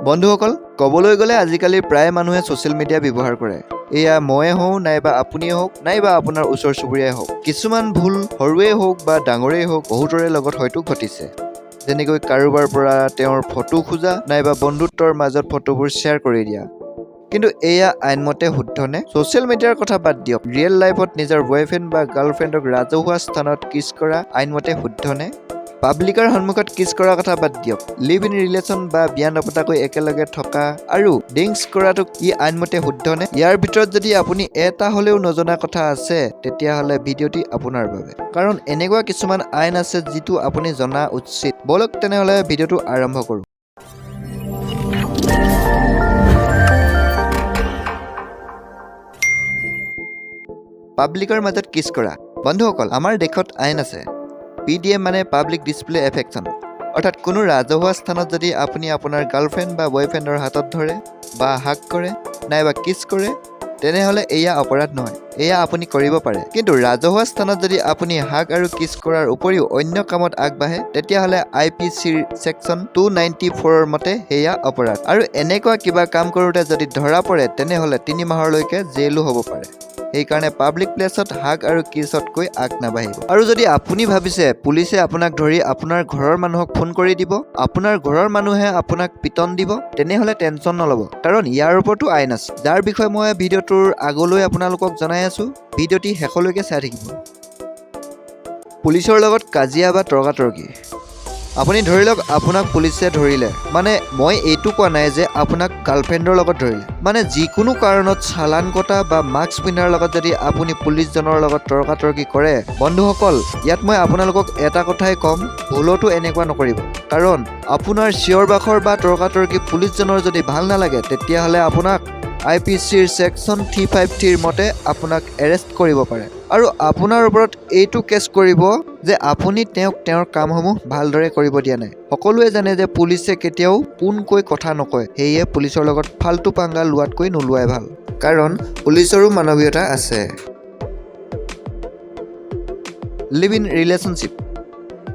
বন্ধুসকল, ক'বলৈ গ'লে আজিকালি প্ৰায় মানুহে ছ'চিয়েল মিডিয়া ব্যৱহাৰ কৰে। এয়া ময়ে হওঁ নাইবা আপুনিয়ে হওক নাইবা আপোনাৰ ওচৰ চুবুৰীয়াই হওক, কিছুমান ভুল সৰুৱেই হওক বা ডাঙৰেই হওক, বহুতৰে লগত হয়তো ঘটিছে। যেনেকৈ কাৰোবাৰ পৰা তেওঁৰ ফটো খোজা নাইবা বন্ধুত্বৰ মাজত ফটোবোৰ শ্বেয়াৰ কৰি দিয়া। কিন্তু এয়া আইনমতে শুদ্ধনে? ছ'চিয়েল মিডিয়াৰ কথা বাদ দিয়ক, ৰিয়েল লাইফত নিজৰ বয়ফ্ৰেণ্ড বা গাৰ্লফ্ৰেণ্ডক ৰাজহুৱা স্থানত কিছ কৰা আইনমতে শুদ্ধনে? পাব্লিকৰ সন্মুখত কিছ কৰাৰ কথা বাদ দিয়ক, লিভ ইন ৰিলেশ্যন বা বিয়া নপতাকৈ একেলগে থকা আৰু ড্ৰিংকছ কৰাটো ই আইনমতে শুদ্ধনে? ইয়াৰ ভিতৰত যদি আপুনি এটা হ'লেও নজনা কথা আছে, তেতিয়াহ'লে ভিডিঅ'টি আপোনাৰ বাবে। কাৰণ এনেকুৱা কিছুমান আইন আছে যিটো আপুনি জনা উচিত। ব'লক তেনেহ'লে ভিডিঅ'টো আৰম্ভ কৰোঁ। পাব্লিকৰ মাজত কিছ কৰা। বন্ধুসকল, আমাৰ দেশত আইন আছে, পিডিএ মানে পাব্লিক ডিছপ্লে এফেকশ্যন। অৰ্থাৎ কোনো ৰাজহুৱা স্থানত যদি আপুনি আপোনাৰ গাৰ্লফ্ৰেণ্ড বা বয়ফ্ৰেণ্ডৰ হাতত ধৰে বা হাগ কৰে নাইবা কিছ কৰে, তেনেহ'লে এয়া অপৰাধ নহয়, এয়া আপুনি কৰিব পাৰে। কিন্তু ৰাজহুৱা স্থানত যদি আপুনি হাগ আৰু কিছ কৰাৰ উপৰিও অন্য কামত আগবাঢ়ে, তেতিয়াহ'লে আইপিচিৰ ছেকশ্যন 294ৰ মতে সেয়া অপৰাধ। আৰু এনেকুৱা কিবা কাম কৰোঁতে যদি ধৰা পৰে, তেনেহ'লে 3 মাহলৈকে জেইলো হ'ব পাৰে। সেইকাৰণে পাব্লিক প্লেচত হাগ আৰু কিছতকৈ আগ নাবাঢ়িব। আৰু যদি আপুনি ভাবিছে পুলিচে আপোনাক ধৰি আপোনাৰ ঘৰৰ মানুহক ফোন কৰি দিব, আপোনাৰ ঘৰৰ মানুহে আপোনাক পিটন দিব, তেনেহ'লে টেনশ্যন নল'ব। কাৰণ ইয়াৰ ওপৰতো আইন আছে, যাৰ বিষয়ে মই ভিডিঅ'টোৰ আগলৈ আপোনালোকক জনাই আছোঁ। ভিডিঅ'টি শেষলৈকে চাই থাকিব। পুলিচৰ লগত কাজিয়া বা তৰ্কাতৰ্কি। আপুনি ধৰি লওক আপোনাক পুলিচে ধৰিলে। মানে মই এইটো কোৱা নাই যে আপোনাক গাৰ্লফ্ৰেণ্ডৰ লগত ধৰিলে। মানে যিকোনো কাৰণত চালান কটা বা মাস্ক পিন্ধাৰ লগত যদি আপুনি পুলিচজনৰ লগত তৰ্কাতৰ্কি কৰে। বন্ধুসকল, ইয়াত মই আপোনালোকক এটা কথাই ক'ম, ভুলতো এনেকুৱা নকৰিব। কাৰণ আপোনাৰ চিঞৰ বাখৰ বা তৰ্কাতৰ্কি পুলিচজনৰ যদি ভাল নালাগে, তেতিয়াহ'লে আপোনাক আইপিচিৰ ছেকশ্যন 353ৰ মতে আপোনাক এৰেষ্ট কৰিব পাৰে আৰু আপোনাৰ ওপৰত এইটো কেছ কৰিব যে আপুনি তেওঁক তেওঁৰ কামসমূহ ভালদৰে কৰিব দিয়া নাই। সকলোৱে জানে যে পুলিচে কেতিয়াও পোনকৈ কথা নকয়। সেয়ে পুলিচৰ লগত ফাল্টু পাংগা লোৱাতকৈ নোলোৱাই ভাল। কাৰণ পুলিচৰো মানৱীয়তা আছে। Live in relationship.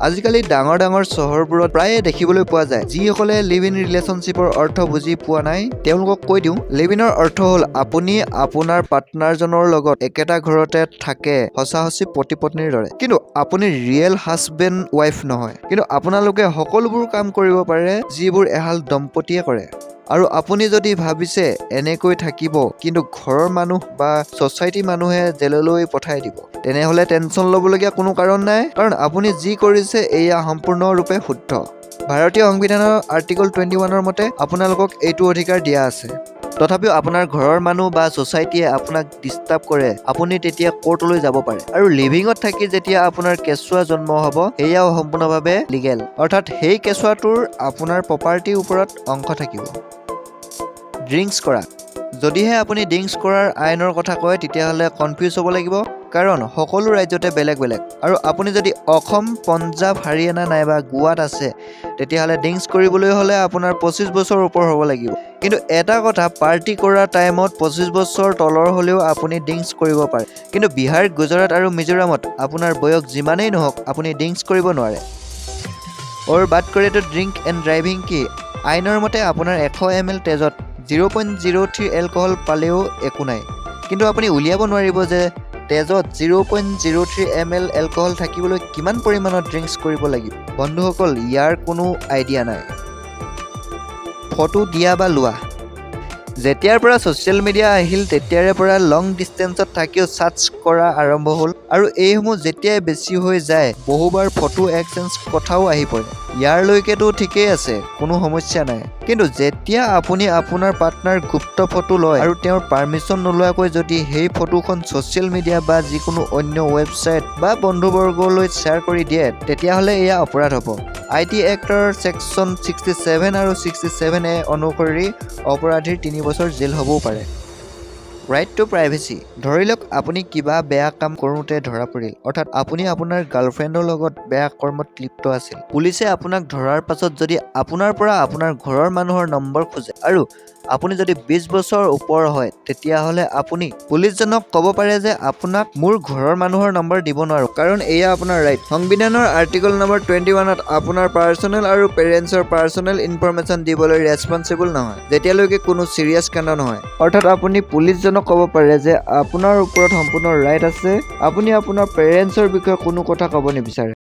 আজিকালি ডাঙৰ ডাঙৰ চহৰবোৰত প্ৰায়ে দেখিবলৈ পোৱা যায়। যিসকলে লিভ ইন ৰিলেশ্যনশ্বিপৰ অৰ্থ বুজি পোৱা নাই, তেওঁলোকক কৈ দিওঁ, লিভ ইনৰ অৰ্থ হ'ল আপুনি আপোনাৰ পাৰ্টনাৰজনৰ লগত একেটা ঘৰতে থাকে, সঁচা সঁচি পতি পত্নীৰ দৰে। কিন্তু আপুনি ৰিয়েল হাজবেণ্ড ৱাইফ নহয়। কিন্তু আপোনালোকে সকলোবোৰ কাম কৰিব পাৰে যিবোৰ এহাল দম্পতীয়ে কৰে। আৰু আপুনি যদি ভাবিছে এনেকৈ থাকিব, কিন্তু ঘৰৰ মানুহ বা ছ'চাইটিৰ মানুহে জেললৈ পঠাই দিব, তেনেহ'লে টেনশ্যন ল'বলগীয়া কোনো কাৰণ নাই। কাৰণ আপুনি যি কৰিছে এয়া সম্পূৰ্ণৰূপে শুদ্ধ। ভাৰতীয় সংবিধানৰ আৰ্টিকল 21ৰ মতে আপোনালোকক এইটো অধিকাৰ দিয়া আছে। তথাপিও আপোনাৰ ঘৰৰ মানুহ বা ছ'চাইটিয়ে আপোনাক ডিষ্টাৰ্ব কৰে, আপুনি তেতিয়া কোৰ্টলৈ যাব পাৰে। আৰু লিভিঙত থাকি যেতিয়া আপোনাৰ কেঁচুৱা জন্ম হ'ব, সেয়াও সম্পূৰ্ণভাৱে লিগেল। অৰ্থাৎ সেই কেঁচুৱাটোৰ আপোনাৰ প্ৰপাৰ্টিৰ ওপৰত অংশ থাকিব। ড্ৰিংকছ কৰা। যদিহে আপুনি ড্ৰিংকছ কৰাৰ আইনৰ কথা কয়, তেতিয়াহ'লে কনফিউজ হ'ব লাগিব। কাৰণ সকলো ৰাজ্যতে বেলেগ বেলেগ। আৰু আপুনি যদি অসম, পঞ্জাৱ, হাৰিয়ানা নাইবা গোৱাত আছে, তেতিয়াহ'লে ড্ৰিংকছ কৰিবলৈ হ'লে আপোনাৰ 25 বছৰৰ ওপৰ হ'ব লাগিব। কিন্তু এটা কথা, পাৰ্টি কৰা টাইমত 25 বছৰ তলৰ হ'লেও আপুনি ড্ৰিংকছ কৰিব পাৰে। কিন্তু বিহাৰ, গুজৰাট আৰু মিজোৰামত আপোনাৰ বয়স যিমানেই নহওক, আপুনি ড্ৰিংকছ কৰিব নোৱাৰে। और बात करें तो ড্ৰিংক এণ্ড ড্ৰাইভিং কি? আইনৰ মতে আপোনাৰ 100 এমএল তেজত 0.03 এলকহল পালেও একো নাই। কিন্তু আপুনি উলিয়াব নোৱাৰিব যে তেজত 0.03 ml alcohol থাকিবলৈ কিমান পৰিমাণত ড্ৰিংকছ কৰিব লাগিব। বন্ধুসকল, ইয়াৰ কোনো আইডিয়া নাই। ফটো দিয়া বা লোৱা। যেতিয়াৰ পৰা ছ'চিয়েল মিডিয়া আহিল, তেতিয়াৰে পৰা লং ডিষ্টেঞ্চত থাকিও চাটছ কৰা আৰম্ভ হ'ল। আৰু এইসমূহ যেতিয়াই বেছি হৈ যায়, বহুবাৰ ফটো এক্সচেঞ্জ কথাও আহি পৰে। ইয়াৰলৈকেতো ঠিকেই আছে, কোনো সমস্যা নাই। কিন্তু যেতিয়া আপুনি আপোনাৰ পাৰ্টনাৰ গুপ্ত ফটো লয় আৰু তেওঁৰ পাৰ্মিশ্যন নোলোৱাকৈ যদি সেই ফটোখন ছ'চিয়েল মিডিয়া বা যিকোনো অন্য ৱেবছাইট বা বন্ধুবৰ্গলৈ শ্বেয়াৰ কৰি দিয়ে, তেতিয়াহ'লে এয়া অপৰাধ হ'ব। I T actor section 67 আৰু 67এ অনুসৰি অপৰাধীৰ 3 বছৰ জেল হ'বও পাৰে। Right to privacy. ধৰি লওক, আপুনি কিবা বেয়া কাম কৰোঁতে ধৰা পৰিল, অৰ্থাৎ আপুনি আপোনাৰ গাৰ্লফ্ৰেণ্ডৰ লগত বেয়া কৰ্মত লিপ্ত আছিল। পুলিচে আপোনাক ধৰাৰ পাছত যদি আপোনাৰ পৰা আপোনাৰ ঘৰৰ মানুহৰ নম্বৰ খোজে আৰু আপুনি যদি 20 বছৰ ওপৰ হয়, তেতিয়াহ'লে আপুনি পুলিচজনক ক'ব পাৰে যে আপোনাক মোৰ ঘৰৰ মানুহৰ নম্বৰ দিব নোৱাৰোঁ, কাৰণ এয়া আপোনাৰ ৰাইট। সংবিধানৰ আৰ্টিকল নম্বৰ 21ত আপোনাৰ পাৰ্চনেল আৰু পেৰেণ্টছৰ পাৰ্চনেল ইনফৰমেশ্যন দিবলৈ ৰেচপনচিবল নহয়, যেতিয়ালৈকে কোনো চিৰিয়াছ কাণ্ড নহয়। অৰ্থাৎ আপুনি পুলিচজনক ক'ব পাৰে যে আপোনাৰ ওপৰত সম্পূৰ্ণ ৰাইট আছে, আপুনি আপোনাৰ পেৰেণ্টছৰ বিষয়ে কোনো কথা ক'ব নিবিচাৰে।